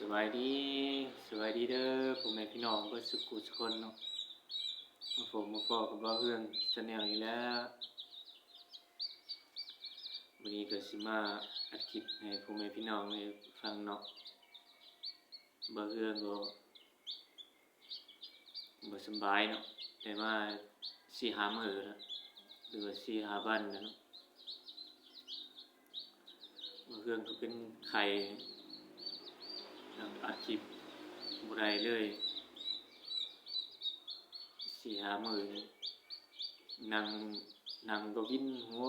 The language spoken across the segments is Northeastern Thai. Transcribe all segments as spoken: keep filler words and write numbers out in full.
สบายดี สบายดีเด้อพ่อแม่พี่น้องเบิดสุขุสุคนเนาะ มาพบมาพ้อกับบ่าวเฮืองแชนแนลอีกแล้ว วันนี้ก็สิมาอัดคลิปให้พ่อแม่พี่น้องได้ฟังเนาะ บ่าวเฮืองก็บ่สำบายเนาะ ได้มาสี่ห้ามื้อแล้ว หรือว่าสี่ห้าวันแล้วเนาะ บ่าวเฮืองก็เป็นไข้ อัดคลิปบ่ได้เลย สี่ห้ามื้อนี่ นั่ง นั่งก็วินหัว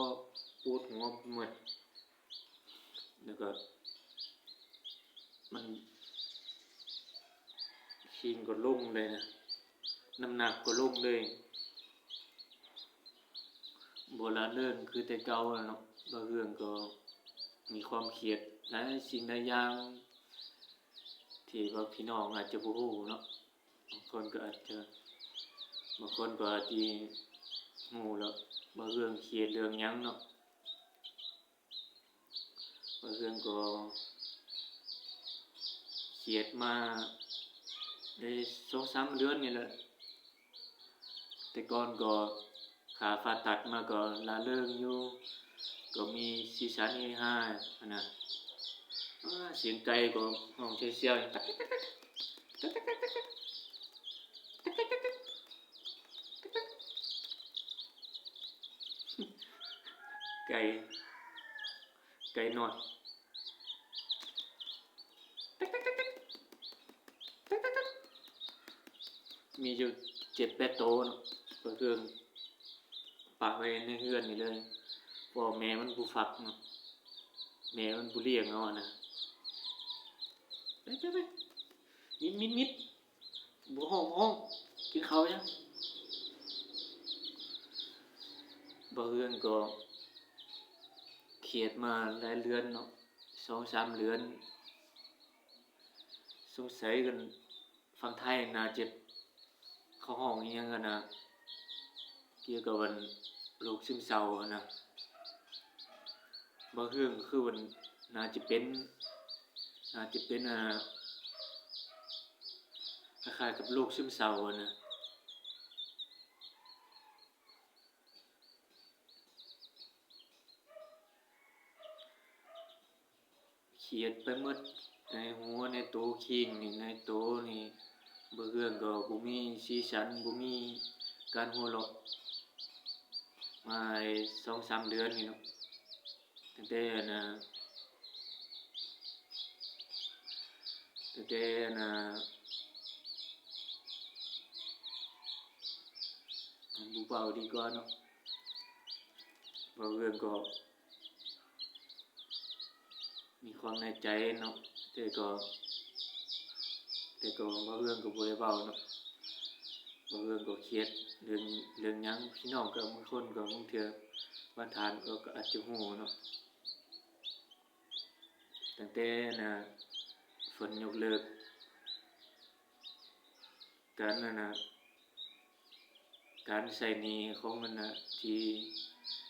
ปวดหัวไปหมด แล้วก็ มัน คิงก็ลงเลยนะ น้ำหนักก็ลงเลย บ่ร่าเริงคือแต่เก่าแล้วเนาะ บ่าวเฮืองก็มีความเครียดหลายสิ่งหลายอย่าง ที่ว่าพี่น้องอาจจะบ่ฮู้เนาะ บางคนก็อาจจะ บางคนก็อาจสิฮู้แล้ว บ่าวเฮืองเครียดเรื่องหยังเนาะ บ่าวเฮืองก็เครียดมาได้สองสามเดือนนี่แหละ แต่ก่อนก็ขาผ่าตัดมาก็ร่าเริงอยู่ ก็มีสีสันเฮฮาหั้นนะ อ้า เสียงไก่ก็ฮ้องเสียวๆ ไก่ ไก่น้อย มีอยู่เจ็ดแปดโตเนาะ บ่าวเฮืองปะไว้ในเฮือนนี่เลย เพราะว่าแม่มันบ่ฟักเนาะ แม่มันบ่เลี้ยงเอาหั้นนะ ไป ไป ไป มิด มิด มิด บ่ฮ้อง บ่ฮ้อง กินข้าวยัง บ่าวเฮืองก็เครียดมาหลายเดือนเนาะ สองสามเดือน สงสัยกัน ฝั่งไทยน่าจะ เขาฮ้องอิหยังหั้นนะ เกี่ยวกับอันโรคซึมเศร้าหั้นนะ บ่าวเฮืองก็คือมันน่าจะเป็น น่าจะเป็น อ่า คล้ายๆกับโรคซึมเศร้าหั้นนะ เครียดไปหมด ในหัวในโต คิงนี่ ในโตนี่ บ่าวเฮืองก็บ่มีสีสัน บ่มีการหัวเราะ มาสองสามเดือนนี่เนาะ ตั้งแต่อันน่ะ ตั้งแต่อันน่ะ บ่เว้าดีกว่าเนาะ บ่าวเฮืองก็ มีความในใจเนาะ แต่ก็ แต่ก็บ่าวเฮืองก็บ่ได้เว้าเนาะ บ่าวเฮืองก็เครียดเรื่อง เรื่องหยัง พี่น้องก็บางคนก็บางเทื่อ บางท่านก็ ก็อาจจะฮู้เนาะ ตั้งแต่น่ะ เพิ่นยกเลิก การนั่นน่ะ การใช้หนี้ของมันน่ะ ที่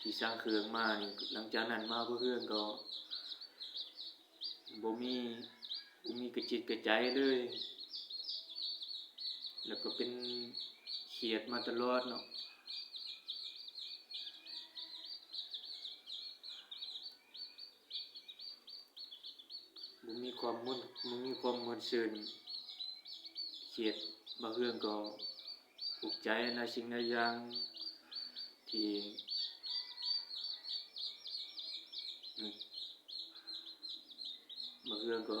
ที่สั่งเครื่องมานี่ หลังจากนั้นมาบ่าวเฮืองก็ บ่มี บ่มีกระจิตกระใจเลย แล้วก็เป็นเครียดมาตลอดเนาะ บ่มีความม่วน บ่มีความม่วนซื่น เครียด บ่าวเฮืองก็ทุกข์ใจในสิ่งหลายอย่าง ที่ บ่าวเฮืองก็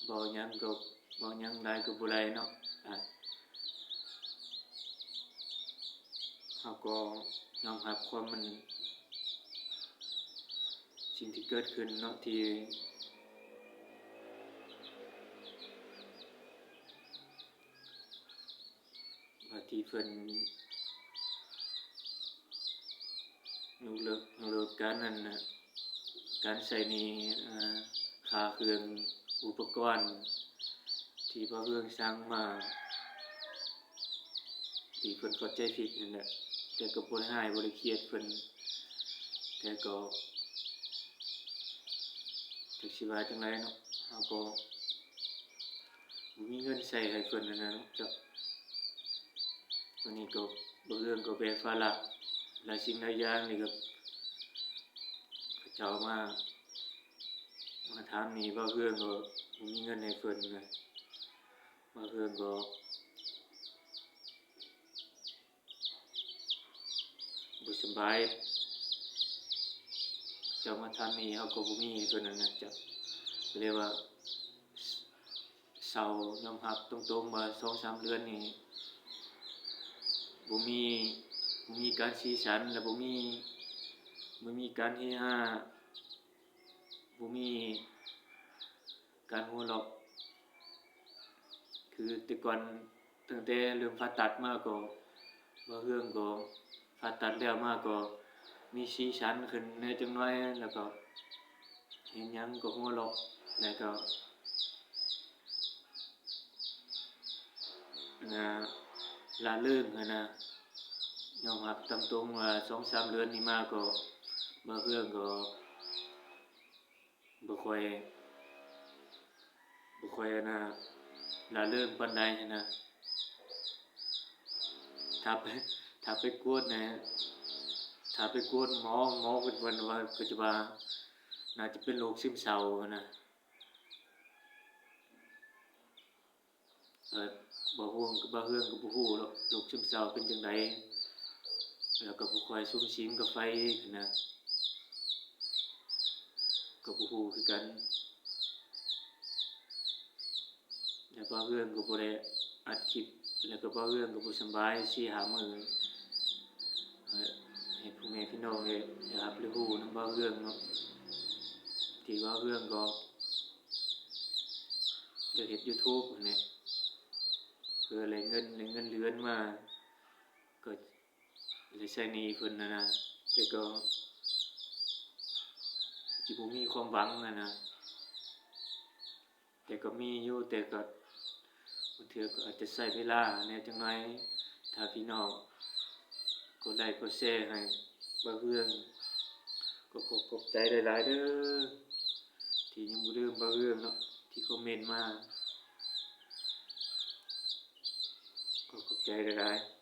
เว้าหยังก็ เว้าหยังหลายก็บ่ได้เนาะ อ่ะ เฮาก็ยอมรับความมัน สิ่งที่เกิดขึ้นเนาะ ที่ ว่าที่เพิ่นยกเลิก ยกเลิกการนั่นน่ะ การใช้หนี้ อ่า ค่าเครื่องอุปกรณ์ ที่บ่าวเฮืองสั่งมา ที่เพิ่นเข้าใจผิดนั่นแหละ แต่ก็บ่ได้ฮ้ายบ่ได้เครียดเพิ่น แต่ก็ จักสิ สิว่าจั่งใดเนาะ เฮาก็บ่มีเงินใช้ให้เพิ่นหั้นน่ะเนาะ เจ้า วันนี้ก็บ่าวเฮืองก็แบกภาระหลายสิ่งหลายอย่างนี่ก็ เขาเจ้ามา มาถามหนี้บ่าวเฮืองก็บ่มีเงินให้เพิ่นนะ บ่าวเฮืองก็บ่สำบาย เจ้ามาถามหนี้เฮาก็บ่มีให้เพิ่นหั้นน่ะ เจ้า ก็เลยว่า เซายอมรับตรงๆว่าสองสามเดือนนี่บ่มี บ่มีการสีสัน และบ่มี บ่มีการเฮฮา บ่มีการหัวเราะ คือแต่ก่อนตั้งแต่เริ่มผ่าตัดมาก็ บ่าวเฮืองก็ผ่าตัดแล้วมาก็มีสีสันขึ้นแหน่จักหน่อย แล้วก็เห็นหยังก็หัวเราะ แล้วก็ นะ ร่าเริงหั้นนะ ยอมรับตามตรงว่าสองสามเดือนนี้มาก็ บ่าวเฮืองก็บ่ค่อย บ่ค่อยนะ ร่าเริงปานใดหั้นนะ ถ้าไป ถ้าไปกวดนะ ถ้าไปกวดหมอ หมอเพิ่น เพิ่นว่า ก็จะว่าน่าจะเป็นโรคซึมเศร้าหั้นนะ เอ่อ บ่าวเฮือง บ่าวเฮืองก็บ่ฮู้หรอก โรคซึมเศร้าเป็นจั่งใด แล้วก็บ่ค่อยสุมสิงกับไผหั้นนะ ก็บ่ฮู้คือกัน แล้วบ่าวเฮืองก็บ่ได้อัดคลิป แล้วก็บ่าวเฮืองก็บ่สำบายสี่ห้ามื้อ เอ่อ ให้พ่อแม่พี่น้องได้ ได้รับรู้นำบ่าวเฮืองเนาะ ที่บ่าวเฮืองก็ อยากเฮ็ดยูทูบหั้นแหละ เพื่อได้เงิน ได้เงินเดือนมา ก็ได้ใช้หนี้เพิ่นหั้นนะ แต่ก็สิบ่มีความหวังหั้นนะ แต่ก็มีอยู่ แต่ก็บางเทื่อก็อาจจะใช้เวลาแหน่จักหน่อย ถ้าพี่น้องกดไลค์กดแชร์ให้บ่าวเฮือง ก็ขอขอบใจหลายๆเด้อ ที่ยังบ่ลืมบ่าวเฮืองเนาะ ที่คอมเมนต์มา ขอขอบใจหลายๆ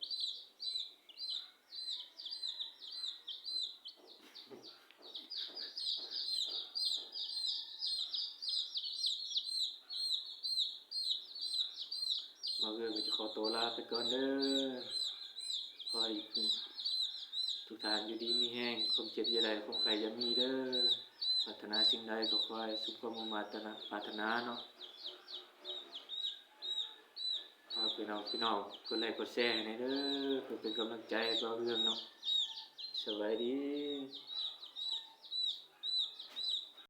บ่าวเฮืองก็จะขอตัวลาไปก่อนเด้อ ขอให้ทุกท่านอยู่ดีมีแฮง ความเจ็บอย่าได้ ความไข้อย่ามีเด้อ ปรารถนาสิ่งใดก็ขอให้สมความมุ่งมาดปรารถนาเนาะ ฝากพี่น้อง พี่น้องกดไลค์กดแชร์ให้แหน่เด้อ เพื่อเป็นกำลังใจให้บ่าวเฮืองเนาะ สบายดี